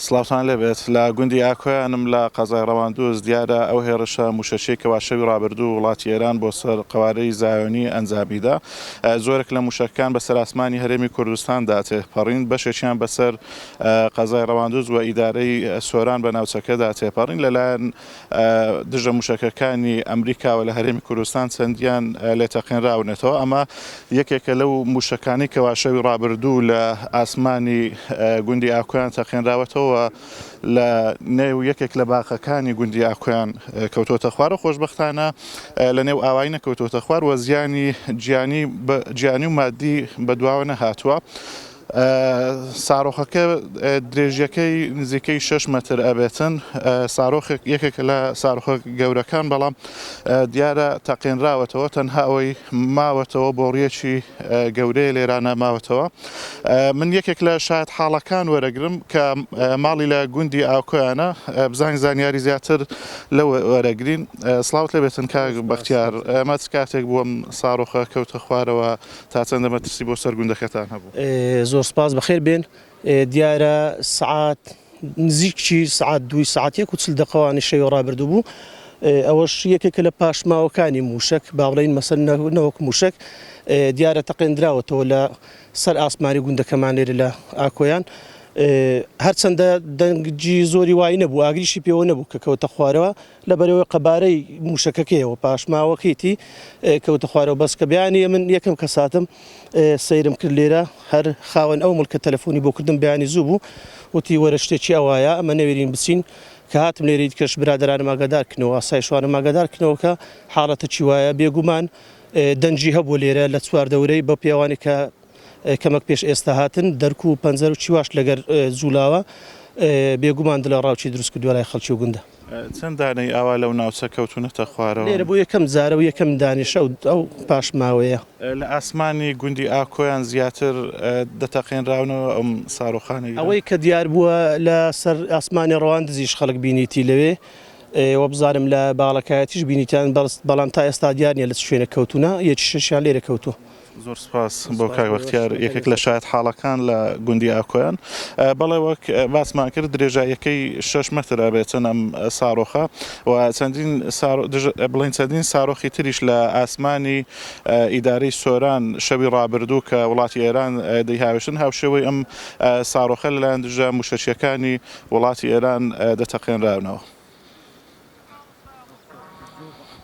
سڵاوتان لێبێت. لە گوندی ئاکۆیانم لە قەزای ڕەواندوز دیارە ئەو هێڕشە موشەکیەی کەوا شەوی ڕابردوو وڵاتی ئێران بۆ سەر قەوارەی زایۆنی ئەنجامیدا زۆرێک لە موشەکەکان بەسەر ئاسمانی هەرێمی کوردستاندا تێپەڕین بەشێکیان بەسەر قەزای ڕەواندوز و ئیدارەی سۆران بە ناوچەکەدا تێپەڕین لەلایەن دژە موشەکەکانی ئەمریکاوە لە هەرێمی کوردستان چەندیان لێ تەقێنراونەتەوە، ئەمە یەکێکە لەو موشەکانەی کەوا شەوی ڕابردوو لە ئاسمانی گوندی ئاکۆیان تەقێنراوەتەوە لە نێو یەکێک لە باخەکانی گوندی ئاکۆیان کەوتۆتە خوار و خۆشبەختانە لە نێو ئاوایی نەکەوتۆتە خوار و زیانی گیانی و مادی بەدواوە نەهاتووە. سارۆخەکە درێژیەکەی نزیکەی 6 مەتر ئەبێتن سارۆخێک یەکێکە لە سارۆخە گەورەکان بەڵام دیارە تەقێنراوەتەوە تەنها ئەوەی ماوەتەوە بۆڕیەکی گەورەیە لێرانە ماوەتەوە من یەکێک لە شاید حاڵەکان وەرەگرم کە ماڵی لە گوندی ئاکۆیانە بزانین زانیاری زیاتر لە وەرەگرین سڵاوت لێبێتن کاک بەختیار ئەمە چ کاتێک بووم سارۆخە کەوتە خوارەوە تا چەندە مەترسی بۆ سەر گوندەکەتان هەبوو؟ زۆر سپاس بەخێر بێن. دیارە سەعات نزیکی سەعات دووی سەعات یەک و چل دەقەوانی شەوی ڕابردوو بوو. ئەوەش یەکێکە لە پاشماوەکانی مووشەک با بڵێین مەسەل نەوەک مووشەک دیارە تەقێندراوەتەوە لە سەر ئاسمانی گوندەکەمان لێرە لە ئاکۆیان. هەرچەندە دەنگی زۆری وای نەبوو ئاگریشی پێوە نەبوو کە کەوتە خوارەوە لەبەرئەوەی قەبارەی موشەکەکەیەوە پاشماوەکەیتی کەوتە خوارەوە بەس کە بەیانی من یەکەم کەس هاتم سەیرم کرد لێرە هەر خاوەن ئەو مڵکە تەلەفۆنی بۆ کردم بەیانی زوو بوو وتی وەرە شتێکی ئەوایە ئەمە نەوێرین بچین کە هاتم لێرەی کەش برادەرانم ئاگادار کنەوە ئاسایشوانم ئاگادار کنەوە کە حاڵەتەکی وایە بێگومان دەنگی هەبوو لێرە لە چواردەورەی بە پێوانی کە کەمەک پێش ئێستا هاتن دەرک و پەنجەر و چیواش لەگەر جولاوە بێگومان دلە ڕاوچی دروست کردوە لای خەڵکی و گوندە. چەند دانەی ئاوا لەو ناوچە کەوتونەتە خوارەوە؟ لێرە بۆ یەکەم جارە و یەکەم دانیشە و ئەو پاشماوەیە. لە ئاسمانی گوندی ئاکۆیان زیاتر دەتەقێنراونەوە ئەم ساروخانەی؟ ئەوەی کە دیار بووە لە سەر ئاسمانی ڕەواندزیش خەڵک بینیتی لەوێ وەبزانم لە باڵەکایەتیش بینیتیان بەڵام تا ئێستا دیار نیە لە چ شوێنێک کەوتونە یەکیشیان لێرە کەوتوە. زۆر سپاس بۆ کاک بەختیار یەکێک لە شایەت حاڵەکان لە گوندی ئاکۆیان. بەڵێ وەک باسمان کرد درێژاییەکەی 6 مەتر ئەبێتن ئەم سارۆخە و چەندین بڵێن چەندین سارۆخی تریش لە ئاسمانی ئیدارەی سۆران شەوی ڕابردوو کە وڵاتی ئێران دەیهاوێشتن هاوشێوەی ئەم سارۆخە لەلایەن دژە موشەکیەکانی وڵاتی ئێران دەتەقێنراونەوە.